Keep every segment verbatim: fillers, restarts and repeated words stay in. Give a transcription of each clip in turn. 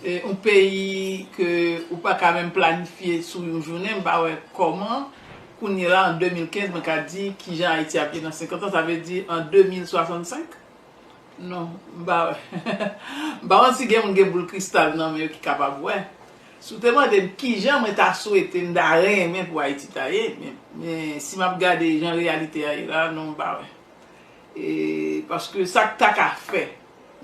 E yon peyi ke ou pa ka menm planifye sou yon jounen, m pa wè kòman kounye la an de mil kenz mwen ka di kijan Ayiti ap ye nan senkant an, sa vle di an de mil swasannsenk. Non, m pa wè. M pa wè si gen moun gen boul kristal nan men yo ki kapab wè. Si w te mande m kijan mwen ta swete, m ta renmen pou Ayiti ta ye, men, men si m ap gade jan reyalite a ye la, non, m pa wè. E, paske sa k ta ka fè,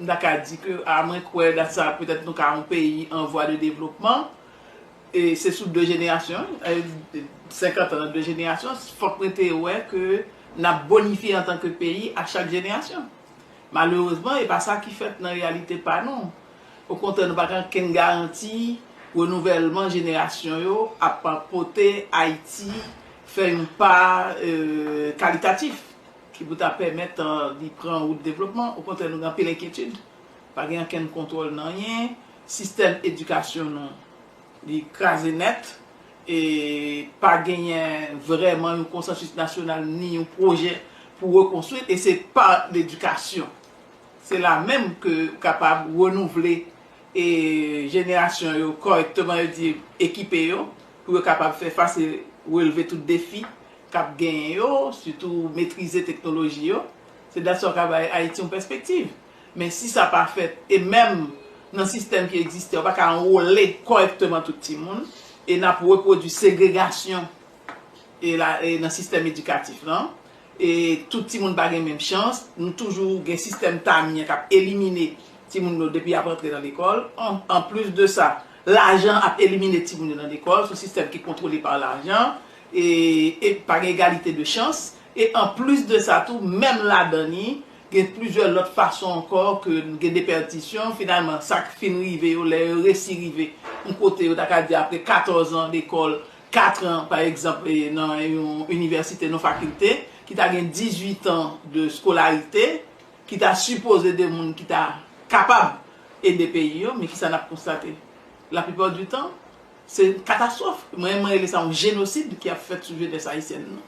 m ta ka di ke, a, mwen kwè dat sa petèt nou ka yon peyi an vwa de devlopman, e se sou de jenerasyon, e, senkant an nan de jenerasyon, fòk mwen te wè ke n ap bonifye antanke peyi a chak jenerasyon. Malerezman, e pa sa ki fèt nan reyalite pa nou. Okontrè, nou pa gen okenn garanti renouvèlman jenerasyon yo ap pote Ayiti fè yon pa, e, kalitatif ki pou ta pèmèt, e, li pran wout devlopman. Okontrè, nou gen anpil enkyetid. Pa gen okenn kontwòl nan anyen. Sistèm edikasyon nou, li kraze nèt. E pa genyen vrèman yon konsansis nasyonal ni yon pwojè pou rekonstwi. E se pa ledikasyon, se la menm ke w kapab renouvle e jenerasyon yo kòrèkteman, yo di ekipe yo, pou yo kapab fè fas e relve tout defi k ap genyen yo, sitou metrize teknoloji yo. Se dat sa w ka bay Ayiti yon pèspektiv. Men si sa pa fèt, e menm nan sistèm ki egziste, w pa ka anwole kòrèkteman tout timoun, e n ap repwodui segregasyon e la, e nan sistèm edikatif lan. E tout timoun pa gen menm chans. Nou toujou gen sistèm tami an k ap elimine timoun yo depi y ap antre nan lekòl. An, anplis de sa, lajan ap elimine timoun yo nan lekòl. Se yon sistèm ki kontwole pa lajan. E, e pa gen egalite de chans. E anplis de sa tou, menm ladan li, gen plizyè lòt fason ankò ke gen depèdisyon. Finalman, sa k fin rive yo, lè yo resi rive yon kote, yo ta ka di apre katòz an lekòl, kat an, pa egzanp, e, nan yon inivèsite, nan fakilte, ki ta gen dizuit an de skolarite, ki ta sipoze de moun ki ta kapab ede peyi yo, men kisa n ap konstate? Laplipa di tan, se katastwòf. Mwen, mwen rele sa yon jenosid ki ap fèt sou jenès ayisyèn nan.